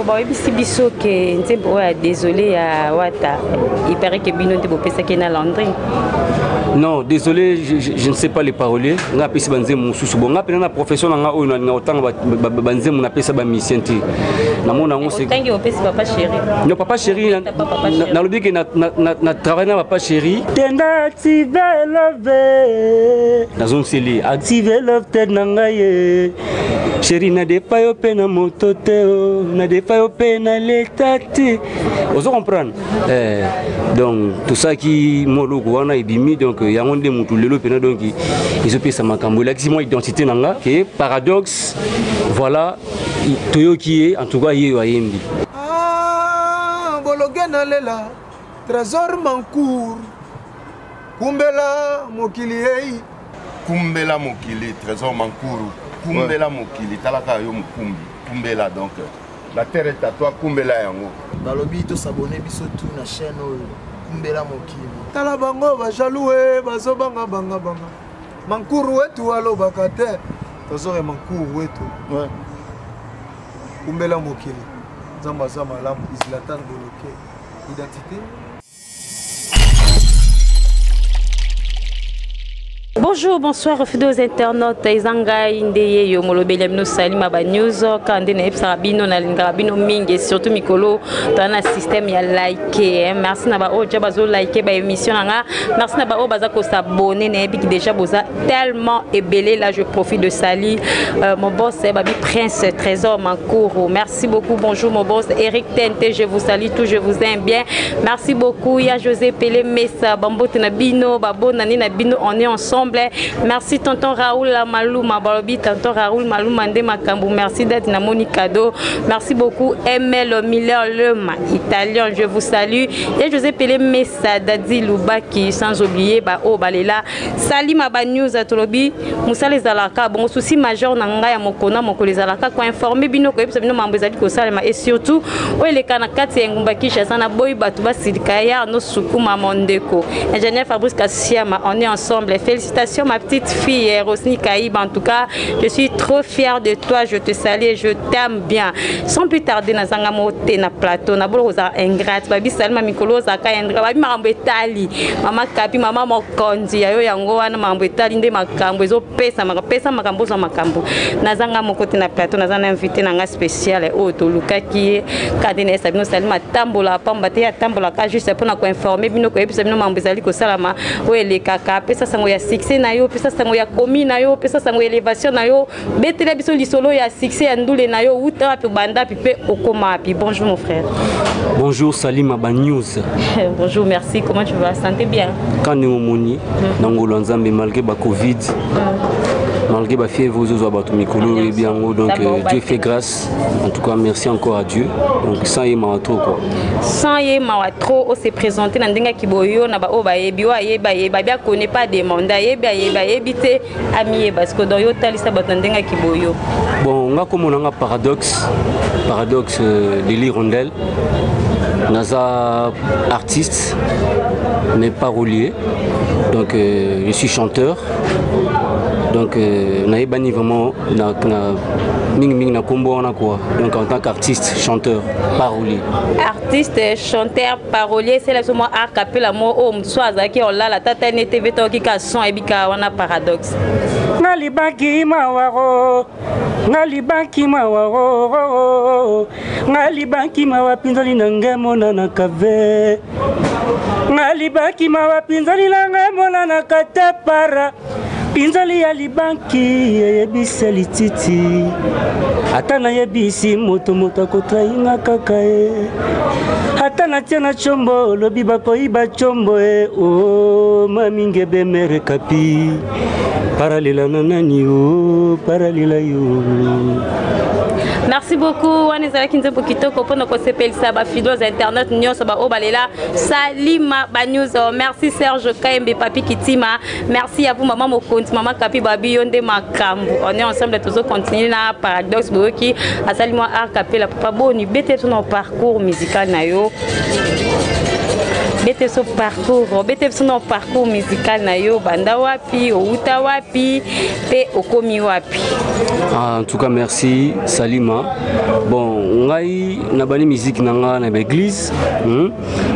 Bayebisi biso ke nzembo oyo ya désolé ya Wata, il paraît que bino nde bopesaki na Landry. Non, désolé, je ne sais pas les paroliers. Nga apesi banzembo mosusu. Bon, nga pena na profession na nga oyo na otanga banzembo na pesa ba musicien te. Na mona yango c'est Otangi opesi papa chéri. Non, papa chéri, nalobi ke na travaille na papa chéri. Tenda active love. Nazongiseli active love te na ngai ye. Chéri na defa yo pe na moto te o, na defa yo pe na leta te. Ozo comprendre? Eh, donc tosalaki mwa eloko wana ebimi, donc yango nde motu lelo mpena, donc ezopesa makambo, elakisi mwa identité na nga ke paradoxe. Voilà, toyoki ye, en tout cas ye oyo ayembi. Ah, bologe nalela Trésor Mancour, kumbela mokili ei. Kumbela mokili, Trésor Mankuru, kumbela mokili, talaka yo mokumbi, kumbela, donc la terre est à toi, kumbela yango. Balobi tosabone biso tu na chaîne oyo Kumbela mokili. Tala bango bajaloux e, bazobanga banga banga. Mankuru wetu alobaka te. Trésor ya Mankuru wetu. Kumbela mokili. Nzambe aza malamu, Zlatan Boloke. Identité. Bonjour, bonsoir, fidèles internautes. Eza ngai nde ye yo molobeli ya bino Salima ba news ka nde nayebisaka bino nalingaka bino mingi et surtout mikolo toza na système ya like hein. Merci na baoyo ja bazo like ba émission na nga, merci na baoyo baza kosabonner, nayebi ki déjà boza tellement ebele. Là je profite de sali mon boss eh, Babi Prince Trésor Mankuru, merci beaucoup. Bonjour mon boss Eric Tente, je vous salue tout, je vous aime bien, merci beaucoup. Ya José Pelé Messa, bambote na bino, babonani na bino, on est ensemble. Merci tonton Raoul Maluma, balobi tonton Raoul Maluma nde makambo, merci date na moni cadeau, merci beaucoup. ML Miller Lema italien, je vous salue. Ya José Pelé Messa, Dadi Lubaki, sans oublier ba o balela Salima ba news. Tolobi mosala ezalaka bongo, souci majeur na ngai ya mokona mokolo ezalaka koinforme bino, koyebisa bino mambo ezali kosalema et surtout oyo eleka na kati ya engumba Kinshasa. Na boyi bato basilika ya no sukuma mon ndeko ingénieur Fabrice Kasiama, on est ensemble. Félicitations ma petite fille Rosny Kaïba, en tout cas je suis trop fière de toi, je te salue et je t'aime bien. Sans plus tarder, nazanga mo te na plateau na bolo kozala ingrate, babi Salima mikolo ozalaka ingrate, babi makambo etali mama Kapi, mama mokonzi ya yo, yango wana makambo etali nde makambo ezopesa pesa makambo ozwa makambo. Nazanga moko te na plateau, naza na invité na nga spécial oyo tolukaki ye kade na yesa bino Salima atambola pamba te, atambolaka juste mpona koinforme bino, koyebisa bino makambo ezali kosalama oyo elekaka. Pesa sango ya succès na yo, pesa sango ya komi na yo, pesa sango ya élévation na yo, betela biso lisolo ya succès ya ndule na yo, wuta wapi, obanda wapi mpe okoma wapi. Bonjour mon frère. Bonjour Salima ba news. Bonjour, merci, comment tu vas? Santé bien? Kani omoni na ngolo ya Nzambe, malgré ba Covid, malgré ba fièvre ozozwa bato mikolo, oyebi yango, donc Dieu fait grâce, en tout cas merci encore à Dieu, donc sans ye mawa trop quoi. Sans ye mawa trop. Ose présenter na ndenge kiboyo na baoyo bayebi, oyo ayebi ayebi, abi akone pas demande, ayebi ayebi, ayebi te amiyeba siko, donc yo otalisa bato na ndenge kiboyo. Bon, nga komona nga paradoxe, paradoxe de l'hirondelle, naza artiste mais parolier, donc je suis chanteur, donc nayebani vraiment na mingimingi na nkombo wana quoi, donc en tant qu'artiste chanteur parolier. Artiste chanteur parolier, esala biso mwa a cappella mo oyo mosusu azalaki olala tata ne tv toyoki ka son ayebi ka wana paradoxe. Nalibaki mawaro, nalibaki mawaro, nalibaki mawa mpinzoli na ngai emonanaka ve, nalibaki mawa mpinzoli na ngai emonanaka te, para mpinzoli ya libanki eyebisa lititi, ata nayebisi moto, moto akotrainga kaka ye, ata natia na combo, olobi bakoyiba combo e o mamingebe mere kapi paralela na nani o paralela yo. Merci beaucoup. Wana ezalaki nzembo kitoko mpona kosepelisa bafidèles internet nyonso baoyo balela Salima ba news. Merci Serge Kaembe, Papi Kitima, merci à vous mama mokonzi, mama Kapi, babi yo nde makambo. On est ensemble, tozo continuer na paradoxe. Boyoki asali mwa a cappella. Papa, boni bete biso na parcours musical na yo. Bete biso parcours, bete biso na parcours musical na yo, banda wapi, outa wapi, pe okomi wapi. Ah, en tout cas, merci Salima. Bon, ngai na bani musique na nga na église.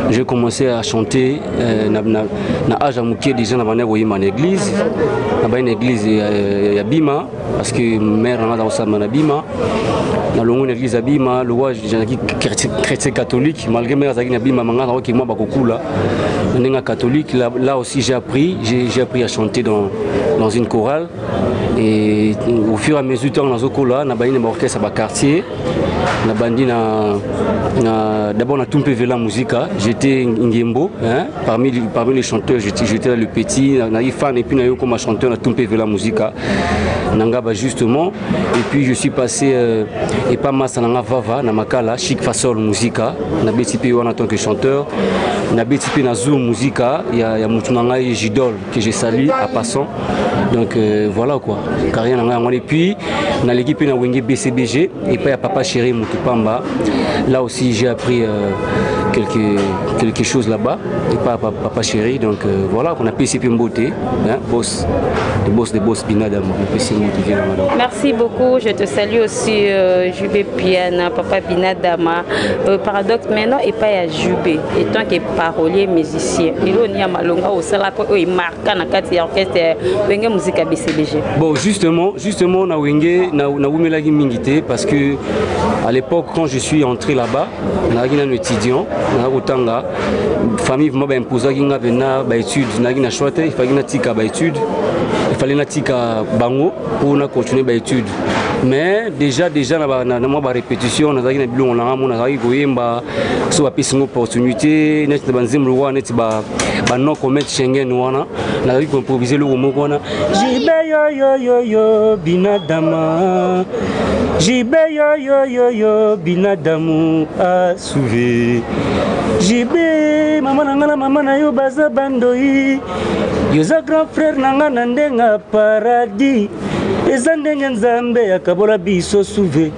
J'ai commencé à chanter na âge ya moke déjà na bandi koyemba na église. Na bani na église ya Bima parce que mère na nga aza kosala na Bima. Nalongwe na église ya Bima, lokwa azalaki chrétien catholique, malgré mère azalaki na Bima, manga nakoki mwa bakokula na ndenge ya catholique. Là aussi j'ai appris à chanter dans une chorale et au fur et à mesure ntango nazokola, nabandi na baorchestre ya baquartier, nabandi na d'abord na Tumpe Vela Musica. J'étais Ngembo, hein, parmi les chanteurs, j'étais le petit nayi fan et puis nayo comme chanteur na Tumpe Vela Musica nanga justement. Et puis je suis passé et pas masa nanga Vava na Makala, Chic Fasol Musica, na BTP wana en tant que chanteur, na BTP na Zoom Musica ya mutu na ngai Jidol que je salue à passant. Donc voilà quoi, carrière na ngai. Et puis na l'équipe na Wenge BCBG et puis ya Papa Chéri Mutu Pamba, là aussi j'ai appris quelque chose là-bas et pas Papa Chéri. Donc voilà qu'on a PCP Mbote, hein, boss de boss de boss Binadam, PC Mbote. Merci beaucoup, je te salue aussi, Jubé Piana, Papa Binadama. Paradoxe maintenant et pas ya Jubé étant que parolier musicien, elo ni ya malonga osala po oyo marka na kati ya orchestre Wenge Musica BCBG? Bon, justement, na Wenge na wumelaki mingi te parce que à l'époque, quand je suis entré là-bas, nazalaki nano étudiant, naza kotanga. Famille vraiment baimposaki nga mpena baétude, nazalaki na choix te, il fallait natika baétude, il fallait natika bango mpo na continuer baétude. Mais déjà na mwa barépétition, nazalaki na bilongo na nga mo, nazalaki koyemba. So bapesi ngo opportunité neti na banzembo lokola neti banon commet Schengen wana, nazalaki koimprovise eloko moko wana: jibe yoyoyoyo binadama, jibe yoyoyoyo binadamu asuve, jibe mama na nga na mama na yo baza bandoi, yoza grand frère na nga na ndenge paradis, eza ndenge Nzambe akabola biso suve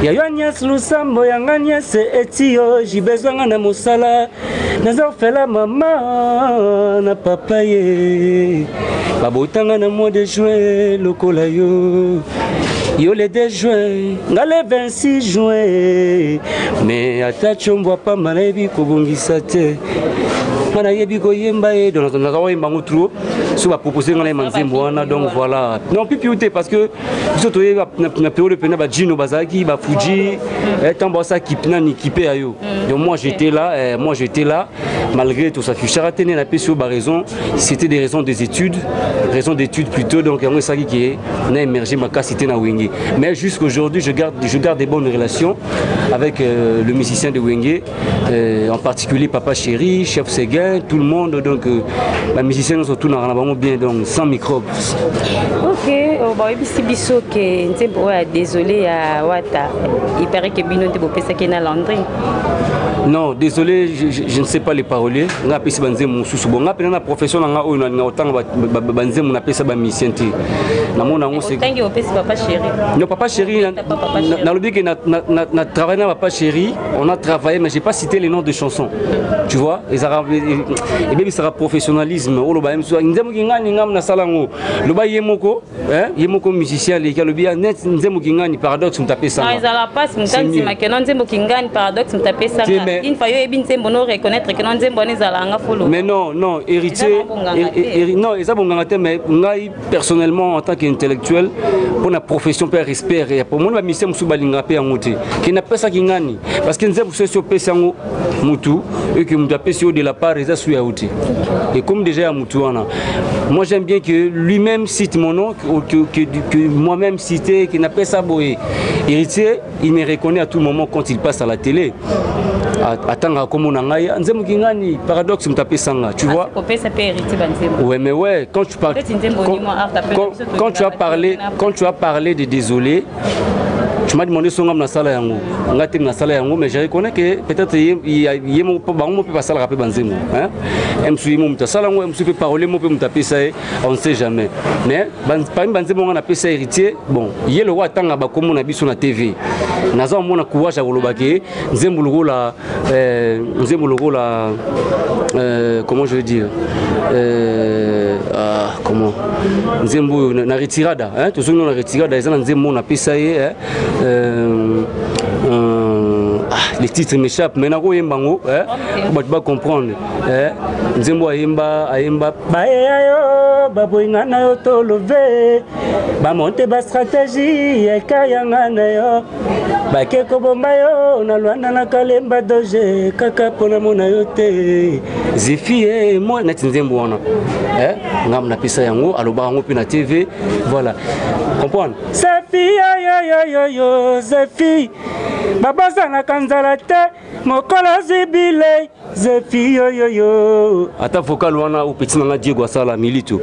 ya yo Agnès Lusambo, yanga Agnès Etio, jibe zwanga na mosala, naza ofela mama na papa ye babotanga na mois de juin lokola yo, yo le 2 juin, nga le 26 juin. Mais ata tiombwa pamba nayebi kobongisa te, nga nayebi koyemba ye. Donc naza koyemba yango trop, so bapropose nga nayemba nzembo wana. Donc voilà, non pipiu te parce que biso toyebi na période mpena bajino bazalaki bafuji ntango basala nani kipe ya yo. Donc moi j'étais là, moi j'étais là malgré tout ça fichaka te. Nde napesi yo baraison, c'était des raisons des études, raisons d'études plutôt. Donc yango esalaki ke na émergé makasi te na Wenge, mais jusqu'aujourd'hui je garde des bonnes relations avec le musicien de Wenge, en particulier Papa Chéri, Chef Seguin, tout le monde. Donc bamusicien nyonso tunaka na bango bien, donc sans microbe. Ok, bayebisi biso ke nzembo oyo ya Désolé ya Wata, il paraît ke bino nde bopesaki na Landry. Non, désolé, je ne sais pas les paroliers. Nga apesi banzembo mosusu. Bon, nga mpena na profession na nga oyo nalinga kotanga banzembo napesa bamusicien te. Namona yango. Otangi opesi Papa Chéri? Non, Papa Chéri, nalobi ke na travaillé na Papa Chéri, on a travaillé, mais j'ai pas cité les noms de chansons. Tu vois, ezalaka ebebisaka professionnalisme. Oloba ye mosusu nzembo kingani, ngam nasala yango. Loba ye moko, ye moko musicien aleki alobi net nzembo kingani, Paradoxe moto apesanga. Ezala mpasi moto andima ke no nzembo kingani, Paradoxe moto apesanga. Une fois yo oyebi nzembo, no reconnaître ke no nzembo wana ezalanga folo. Mais non, non, héritier, non, eza bonganga te. Mais ngai personnellement, en tant qu'intellectuel, mpo na profession mpe respect ya pomoni, bamusicien mosusu balingaka mpe yango te ke napesaki ngani, parce que nzembo soki opesi yango mutu et que mutu apesi yo de la part, eza su ya yo te, et comme déjà ya mutu wana, moi j'aime bien que lui-même cite mon nom que moi-même cité que napesa boye. Héritier, il me reconnaît à tout moment quand il passe à la télé, atangaka kombo na ngai, nzembo kingani, Paradoxe moto apesanga, tu vois. Ouais, mais ouais, quand tu parles, quand tu as parlé de Désolé, Tu m'as demandé songa nasala yango. Nga te nasala yango, mais je reconnais que peut-être ye moko, bango mpe basalaka mpe banzembo, hein. Mosusu ye mo moto asala yango, mosusu mpe parole mo mpe moto apesa ye, on ne sait jamais. Mais parmi banzembo nga napesa Héritier, bon, ye lokwa atanga bakombo na biso na TV, naza komona courage ya koloba ke nzembo lokola, comment je veux dire, ah, comment, nzembo oyo na retirada, hein, tozongi na retirada, eza na nzembo oyo napesa ye, hein, ah, les titres m'échappent, mais nakoyemba yango, hein, po bato bacomprendre, hein, nzembo ayemba, ayemba bayeya yo baboyinga na yo, tolove bamonte bastratégie ekayanga na yo, bake kobomba yo na Lwanda na Kalemba doge kaka mpona mona yo te zifi ye mo neti nzembo wana, eh, ngambo napesa yango, alobaka yango mpe na TV. Voilà, comprendre. Zefi yoyoyoyo, Zefi babazanaka nzala te, mokolo azwi bilei, Zefi yoyoyo. Ata vocal wana o petit na nga Diego asala milito,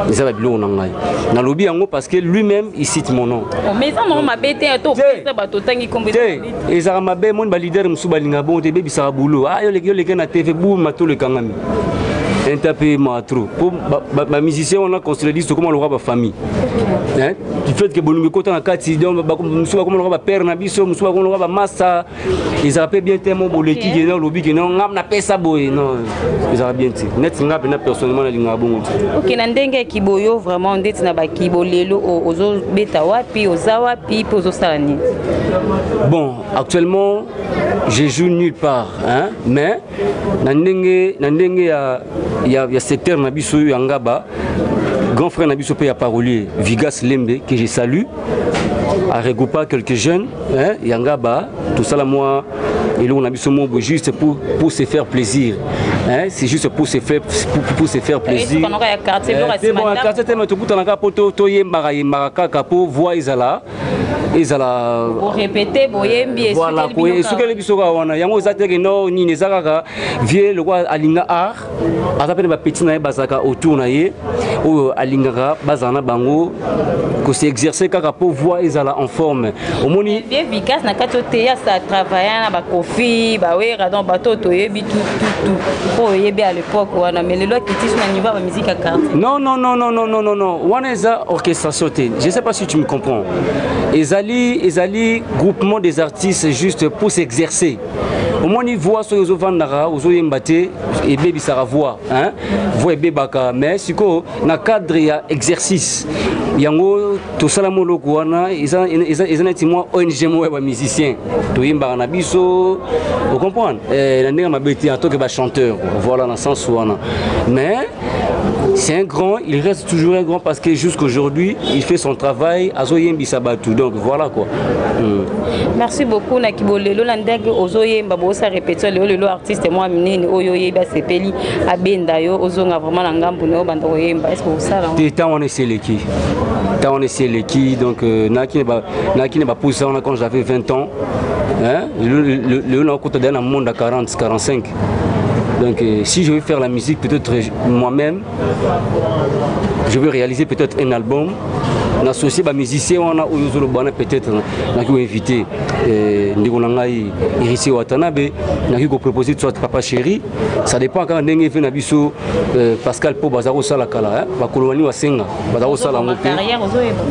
eza babiloko na ngai, nalobi yango parce que lui-même, il cite mon nom. Oh, mais eza nango mabe te to opesa bato otangi kombo? Te, ezalaka mabe. Moni baleader mosusu balingaka bongo te, ebebisaka bulo. Ah, yo leki na TV buma tolekangami inta mpe ma trop po bamusicien wana construit tokoma lokola bafamille, hein? Du fait que bolingo ekota na kati, donc mosusu bakoma lokola bapère na biso, mosusu bakoma lokola bamasa. Ezalaka mpe bien te mo boleki ke olobi ke non, ngam napesa boye. Non, ezalaka bien te. Neti nga mpena personnellement nalingaka bongo te. Ok, na ndenge ya kiboyo vraiment, ndeti na bakibo lelo ozobeta wapi, oza wapi mpe ozosala nini? Bon, actuellement je joue nulle part, hein, mais na ndenge ya secteur na biso oyo ya Ngaba, grand frère na biso mpe ya parolier Vigas Lembe, que je salue, a regroupé quelques jeunes, hein, ya Ngaba, tosala mwa eloko na biso mo boye juste pour se faire plaisir, hein, c'est juste pour se faire plaisir. Esukanaka ya quartier, biloko ya te, bon, nsima. Ya quartier te, mais tokutanaka mpo toyembaka yembaka kaka mpo voix ezala Borépété, boyembi. Voilà, esukeli biso kaka wana. Yango eza teke no nini, eza kaka vie lokwa alinga art, aza mpe na bapeti na ye bazalaka autour na ye oyo alingaka bazala na bango kos'exercer kaka mpo voix ezala en forme, omoni. Bien, Vigas na kati oteya sa travailla na bakofi, bawera, donc bato oyo toyebi tututu oyo oyebi à l'époque wana, mais lelo akiti so na niveau ya bamusique ya quartier. Non, non, non, non, non, non, non, non, wana eza orchestration te. Je sais pas si tu me comprends. Ezali groupement des artistes juste pour s'exercer. Omoni, voix soki ozovandaka ozoyemba te, ebebisaka voix, hein? Voix ebebaka. Mais sikoyo na cadre ya exercice yango tosala moloko wana, eza neti mwa ONG moko ya bamusicien, toyembaka na biso, ocomprendre, na ndenge mabe te, en tant que bachanteur, voilà, na sens wana. Mais c'est un grand, il reste toujours un grand parce que jusqu'aujourd'hui il fait son travail, azoyembisa bato, donc voilà quoi. Merci beaucoup. Na kibolelo, na ndenge ozoyemba, bosa répétition lelo, lelo artiste mwa minene oyo oyebi asepeli abenda yo, ozonga vraiment na ngambu na yo, banda koyemba, est ce que osala? Te, ntango wana esi eleki, ntango wana esi eleki. Donc nayaki na baposa wana quand j'avais 20 ans, hein? Lelo nakota deja na monde à 40 45. Donc si je veux faire la musique, peut-être moi-même je veux réaliser peut-être un album, nassocier bamusicien wana oyo ozoloba wana. Peut-être naki koinvite ndeko na ngai Héritier Watanabe, naki kopropose soit Papa Chéri, ça dépend kaka ndenge efe na biso Pascal po baza kosala kala, bakolowani basenga baza kosala yango mpe. Carrière ozoyeba?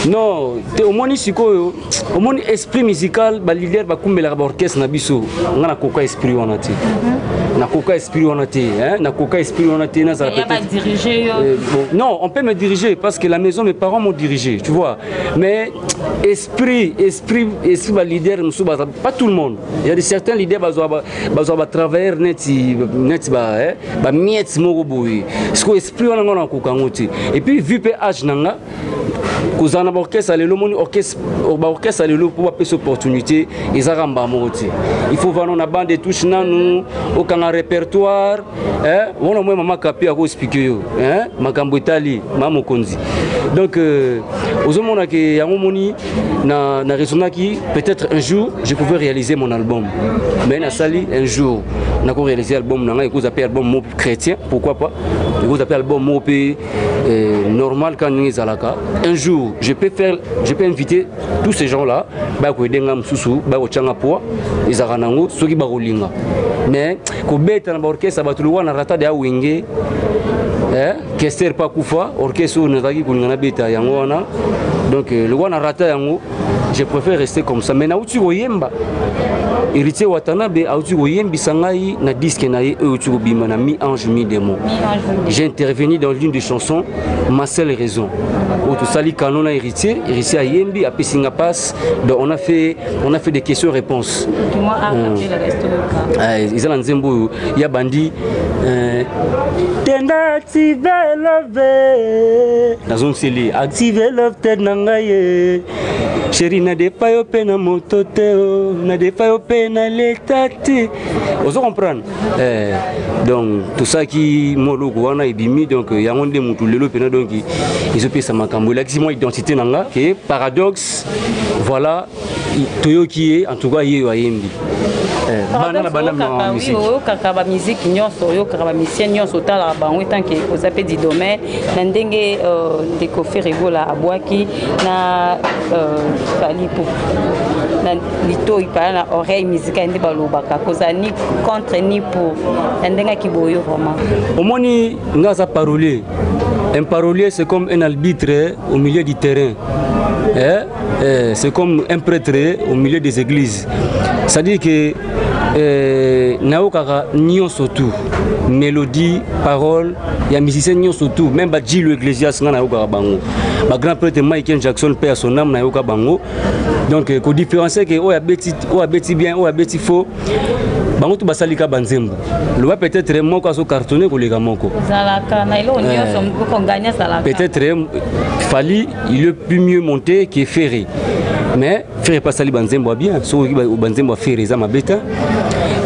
Non te, omoni sikoyo, omoni esprit musical, baleader bakumbelaka baorchestre na biso. Nga nakoka esprit wana te, nakoka esprit wana te, hein? Nakoka esprit wana te, nazala ya peut-être badirige yo. Bon, non, on peut me diriger parce que la maison, mes parents m'ont dirigé, tu vois. Mais esprit, esprit, esprit, ba leader, mosusu pas tout le monde. Il y a de certains leaders, bazwa ba travailleurs neti, neti ba, eh, ba miettes moko boye. Siko esprit wana nga nakoka yango te. Et puis vu pe âge na nga, kozala na baorchestre lelo, omoni orchestre, baorchestre lelo mpo bapesa opportunité ezaka mbala moko te. Il faut vana na bande touche nanu, okanga répertoire, eh, wana mwa mama Kapi akoexplike yo, eh, makambo etali ma mokonzi. Donc ozomona ke yango moni na, na raisonnaki, peut-être un jour je pouvais réaliser mon album, mais nasali un jour nako réaliser album na ngai. Ekozala mpe album moko chrétien, pourquoi pas, ekozala mpe album moko mpe normal ka ndenge ezalaka. Un jour je peux faire, je peux inviter tous ces gens là bakoyede nga, mosusu bakotyanga poids ezalaka nango soki bakolinga. Mais kobeta na baorchestre bato lokola na ratade ya Wenge, eh, Kester pa kufa, orchestre oyo nazalaki kolinga nabeta yango wana. Donc lokola na rata yango, je préfère rester comme ça. Mais nauti koyemba, Héritier Watanabe auti koyembisa ngai na disque na ye oyo euti kobima na Mi Ange Mi Démon. J'ai intervenu dans l'une des chansons, Ma seule raison, oyo tosali canon na Héritier. Héritier ayembi, apesi nga passe. Donc on a fait des questions réponses. Eza na nzembo oyo ya bandi tenda active love, nazongiseli active love te na ngai ye chéri, nadefa yo mpe na moto te, o nadefa yo mpe na leta te, ozo comprendre. Donc tosalaki mwa eloko wana ebimi. Donc yango nde motu lelo mpena. Donc ezopesa makambo, elakisi mwa identité na nga ke Paradoxe, voilà, toyoki ye. En tout cas ye oyo ayembi. Bana na bana na musique, oyokaka bamusique nyonso, oyokaka bamusicien nyonso, otalaka bango etanke oza mpe du domaine. Na ndenge ndeko Ferre Gola abwaki na Fally po na litoi pala na oreille musicale nde balobaka kozala ni contre ni pour, na ndenge aki boyo vraiment? Omoni, nga aza parolier. Un parolier, c'est comme un arbitre au milieu du terrain, eh? Eh, c'est comme un prêtre au milieu des églises. C'est-à-dire que nayokaka nyonso tout, mélodie, parole ya musicien nyonso tout, même bajilo Ecclésias, nga nayokaka bango, bagrand prêtre Michael Jackson, mpe ya son âme, nayoka bango. Donc kodifférencier ke oyo abeti, oyo abeti bien, oyo abeti faux, bango to basalika banzembo, loba peut-être moko azocartonne koleka moko. Ezalaka na eloko nyonso, okongani azalaka. Peut-être Fally, il est plus mieux monté que Ferré, mais Ferré pas asali banzembo ya bien. Soki banzembo ya Ferré eza mabe te,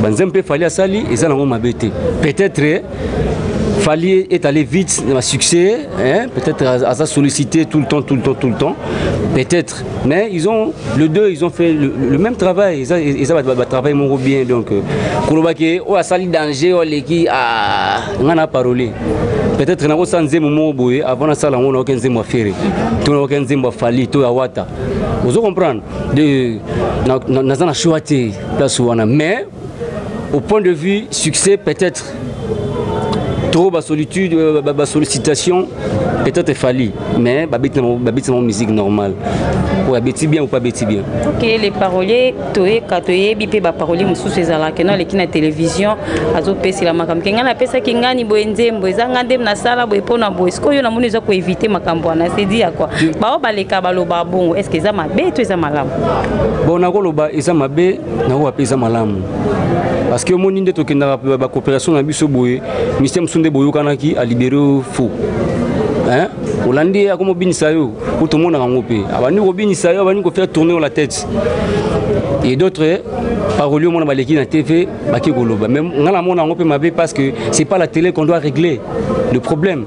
banzembo mpe Fally asali eza nango mabe te. Peut-être Fally est allé vite dans succès, hein, peut-être a sollicité tout le temps, tout le temps, tout le temps, peut-être. Mais ils ont, le deux, ils ont fait le même travail, ils ont travaillé mon bien. Donc, koloba ke, oh, asali danger, oh, leki, ah, on a parolé. Peut-être na nzembo moko boye, avant nasala yango, nayoki nzembo ya Ferre to nayoki nzembo ya Fally to ya Wata, ozo comprendre. De naza na choix te place wana. Mais au point de vue succès, peut-être trop basolitude, basollicitation, peut-être Fally, mais babeti na musique normale, oyo abeti bien ou pas abeti bien. Ok, les paroliers, toyeka, toyebi mpe baparolier mosusu ezalaka no aleki na télévision, azopesela makambo ke ngai napesaki ngani boye, nzembo eza nga nde nasala boye mpona boye. Sikoyo namoni eza koéviter makambo wana, c'est-à-dire quoi, bao baleka baloba bongo, est ce que eza mabe to eza malamu? Bon, nakoloba eza mabe, nakoba mpe eza malamu, parce que omoni nde tokendaka bacoopération na biso boye, mystère mosusu nde boyokanaki, alibere faux, hein? Olandi ye, akoma obinisa yo, po tomonaka yango mpe abandi kobinisa yo, abandi kofaire tourner la tête. Et d'autres parolier, omona baleki na TV, baki koloba. Mais nga namona yango mpe mabe, parce que c'est pas la télé qu'on doit régler le problème.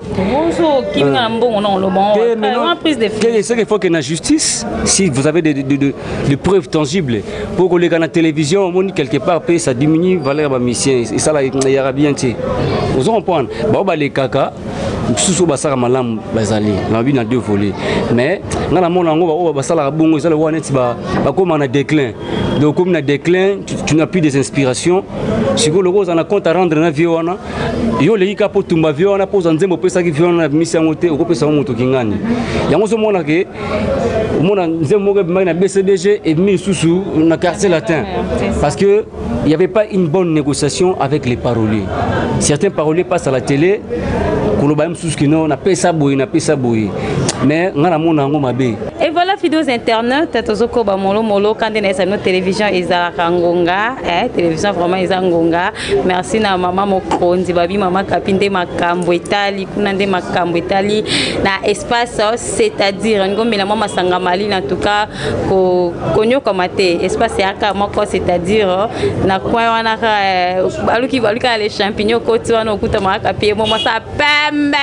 Ce qu'il faut que la justice, si vous avez des preuves tangibles pour koleka na télévision, omoni quelque part mpe ça diminue valeur ya bamusicien, esala eyaka bien te, ozo comprendre. Bao balekaka mosusu oyo basalaka malamu bazali nalobi na deux volets. Mais nga namona yango, oyo basalaka bongo eza lokola neti bakóma na déclin. Donc komi na déclin, tu n'as plus des inspirations. Sikoyo lokola oza na compte à rendre na vie wana, yo oleki kaka mpo tumba vie wana, mpo ozwa nzembo opesaki vie wana na bimisi yango te, okopesa yango moto kingani. Yango ozomona ke omona nzembo moko ebimaki na BCBG, ebimi lisusu na Quartier Latin, parce que il n'y avait pas une bonne négociation avec les paroliers. Certains paroliers passent à la télé koloba ye mosusu kino napesa boye, napesa boye, mais nga namona yango mabe. Et voilà. Fidèles internautes, tozokoba molo molo kande na esano télévision ezalaka ngonga, eh, télévision vraiment eza ngonga. Merci na mama mokonzi babi mama kapi nde makambo etali kuna nde makambo etali na espace, c'est-à-dire ngomela mwa masanga malili, en tout cas ko konyokama te, espace yaka moko, c'est-à-dire na coin wana baluki baluki les champignons koti wana okuta maka pie mwa sa pembe.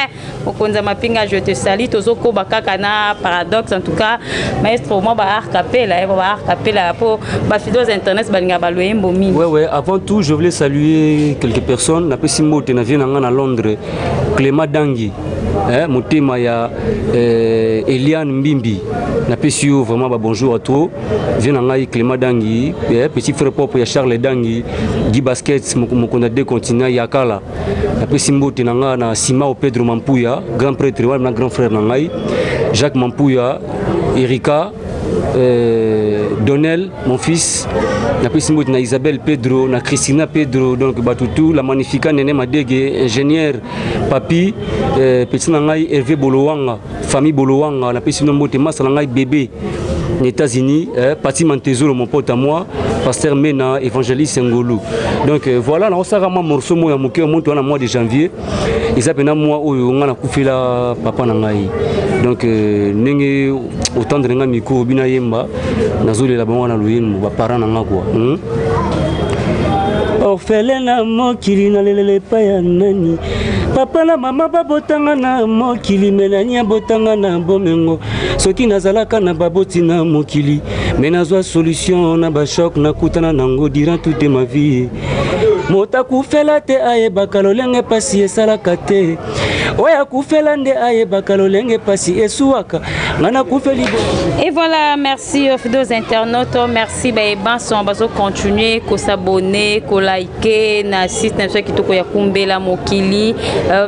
Mokonzi ya mapinga, je te salue. Tozokoba kaka na paradoxe. En tout cas, maestro, mwa ba art capella, ba art capella po ba fidèles internet balinga baloyembo mingi. Ouais, avant tout, je voulais saluer quelques personnes. Napesi mbote na vie na nga na Londres, Clément Dangi, eh, motema ya Eliane Mbimbi. Napesi yo vraiment ba bonjour à toi, vie na ngai Clément Dangi, eh, petit frère propre ya Charles Dangi, Guy Basket, mokonzi ya deux continents ya kala. Napesi mbote na nga na Simao Pedro Mampuya, grand prêtre wana na grand frère na ngai Jacques Mampuya, Erika, Donel, mon fils. Napesi mbote na Isabelle Pedro, na Christina Pedro, donc batutu la magnifica Nene Madege, ingénieur Papi, petit na ngai Hervé Bolowanga, famille Bolowanga. Napesi bino mbote, masa na ngai bébé na États-Unis, Pati Mantezolo, mon pote à moi, pasteur Mena, évangéliste Ngolu. Donc voilà, naosaka mwa morceau moko ya moke moto wana, mois de janvier eza mpena mwa oyo nga nakufela papa na ngai. Donc ndenge otendre nga micro, bino ayemba, nazolela bango wana loyembo baparent na nga kua, Orphelin na mokili, nalelela epai ya nani? Papa na mama babotanga na mokili, me nani abotanga na bomengo? Soki nazalaka na baboti na mokili, me nazwa solution na bachoc nakutana nango durant toute ma vie. Moto akufela te ayebaka lolenge pasi esalaka te. Oyo akufela nde ayebaka lolenge pasi esuwaka. Nga nakufeli. Et voilà, merci aux fidèles internautes, merci baebanso bazo continuer ko s'abonner, ko liker na site na biso kitoko ya Kumbela Mokili.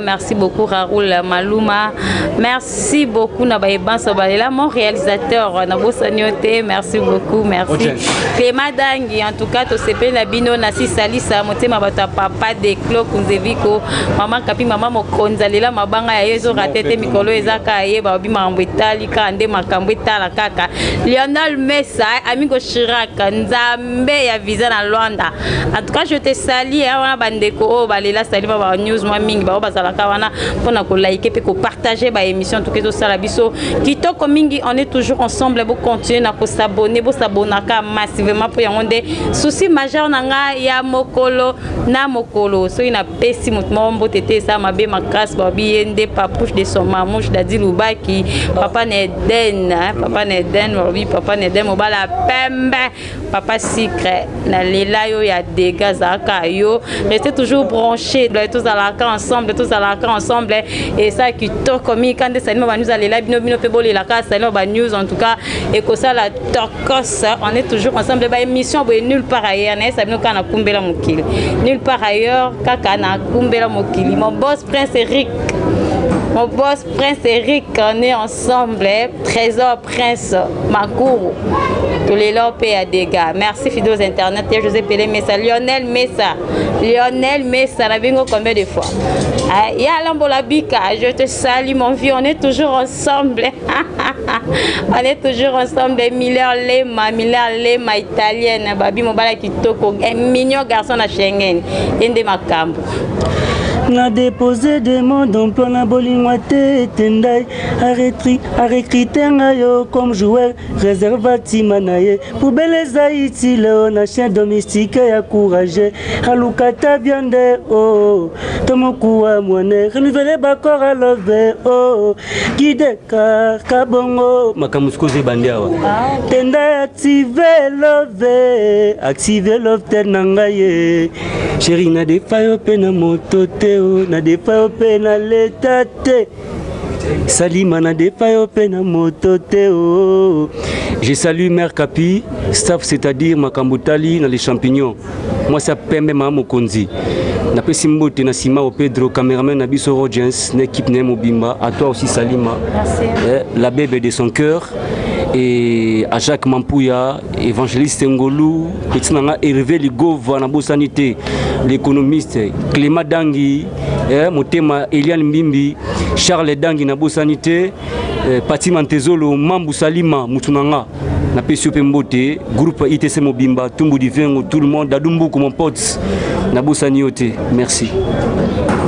Merci beaucoup Raoul Maluma. Merci beaucoup na baebanso balela mon réalisateur na bosani yo te. Merci beaucoup, merci. Clément Dangi, en tout cas tosepeli na bino na sisalisa motema bato ya papa de Clo Kunzeviko, mama Kapi, mama mokonzi alela mabanga ya ye ezorate te mikolo eza kaka ye babi makambo etali kaka nde makambo etala kaka Lionel Mesa, amigo Chirac, nzambe ya visa na Luanda. En tout cas, je te salue, wana bandeko oyo balela salima ba news mwa mingi bao bazalaka wana mpona kolike mpe kopartage ba émission. En tout cas, ezosala biso kitoko mingi. On est toujours ensemble. Bocontinue na kosabone, bosabonaka massivement mpo yango nde souci majeur na ngai ya mokolo na mokolo. Soki napesi moto moko mbote te, esala mabe makasi. Babi ye nde Papouche de son mamouche, Dadi Lubaki, papa na Eden, papa na Eden, balobi papa na Eden, mobala pembe, papa Sucre, nalela yo ya dega azalaka yo. Restez toujours branché, tozalaka ensemble, tozalaka ensemble. Esa kitoko mingi ka nde Salima Banews alela bino, bino mpe bolelaka Salima Banews. En tout cas, ekosala tokos. On est toujours ensemble. Ba émission boye nulle part ailleurs, nayesa bino kaka na Kumbela Mokili, nulle part ailleurs, kaka na Kumbela Mokili. Mon boss Prince Eric, mon boss Prince Eric, on est ensemble, Trésor Prince Makuru, tolela mpe ya dégâts. Merci fidèles internet ya José Pele Mesa, Lionel Mesa, Lionel Mesa, na bingo combien de fois ya Lambola Bika, je te salue mon vieux, on est toujours ensemble, on est toujours ensemble. Miller Lema, Miller Lema italienne, babi mobala kitoko, un mignon garçon na Schengen, ende makambo. Na déposé demande d'emploi na bolingo te ete ndai arecruté ngai yo comme joueur réserve ntima na ye. Poubele eza utile na chien domestique ya courage, aluka ta viande o to mokuwa mwane renouveler bacor alove o guide kabongo makambo sikoyo ebandi awa. Tenda active love, active love te na ngai ye chéri. Na defa yo mpe na moto te o, na defa yo mpe na leta te. Salima, na defa yo mpe na moto te o. Je salue mère Kapi, staff, c'est-à-dire makambo tali na les champignons, mwasi ya pembe, mama mokonzi. Napesi mbote na nsima o Pedro, cameraman na biso Rogens na équipe na ye mobimba. À toi aussi Salima. Merci. La bébé de son cœur, et à Jacques Mampuya, évangéliste Ngolu, petit nanga Hervé Ligova, nabosani te l'économiste Clément Dangi, motema Eliane Mbimbi, Charles Dangi, nabosani te. Eh, Pati Mantezolo, Mambu Salima, mutu na nga. Napesi yo mpe mbote, groupe ITC Mobimba, Tumbu Divengo, tout le monde, Dadou Mbuku, mon pote. Nabosani yo te. Merci.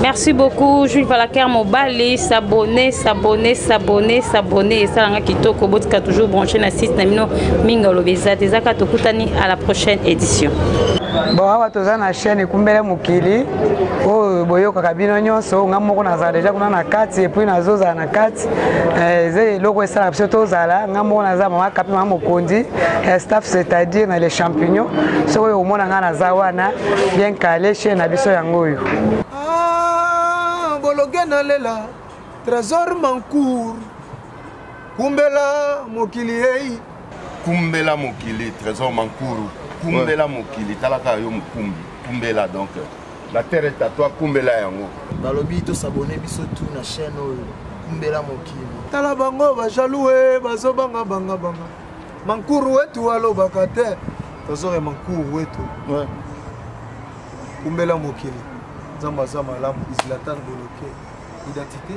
Merci beaucoup Jules Valaker Mobali, s'abonner, s'abonner, s'abonner, s'abonner esalanga kitoko botika toujours branché na site na bino mingi oloba eza te ezaka tokutani à la prochaine édition. Bon awa toza na chaîne ekumbele mokili oyo boyokaka bino nyonso nga moko nazala deja kuna na kati epuis nazozala na kati eh, eza eloko esalaka biso tozala nga moko naza mama kapi mama mokonzi ya staff c'est-à-dire na les champignons soki oyo omona nga naza wana bien kale chaîne na biso yango oyo. Ah, bologe nalela trésor mancour kumbela mokili ei kumbela mokili trésor mankuru kumbela mokili talaka yo mokumbi kumbela donc la terre est à toi kumbela yango. Balobi to s'abonner biso tout na chaîne oyo kumbela mokili. Tala bango ba jaloux eh, bazo banga banga banga. Mankuru wetu alobaka te. Tozore mankuru wetu. Ouais. Kumbela mokili. Nzambe aza malamu Zlatan Boloke. Identité.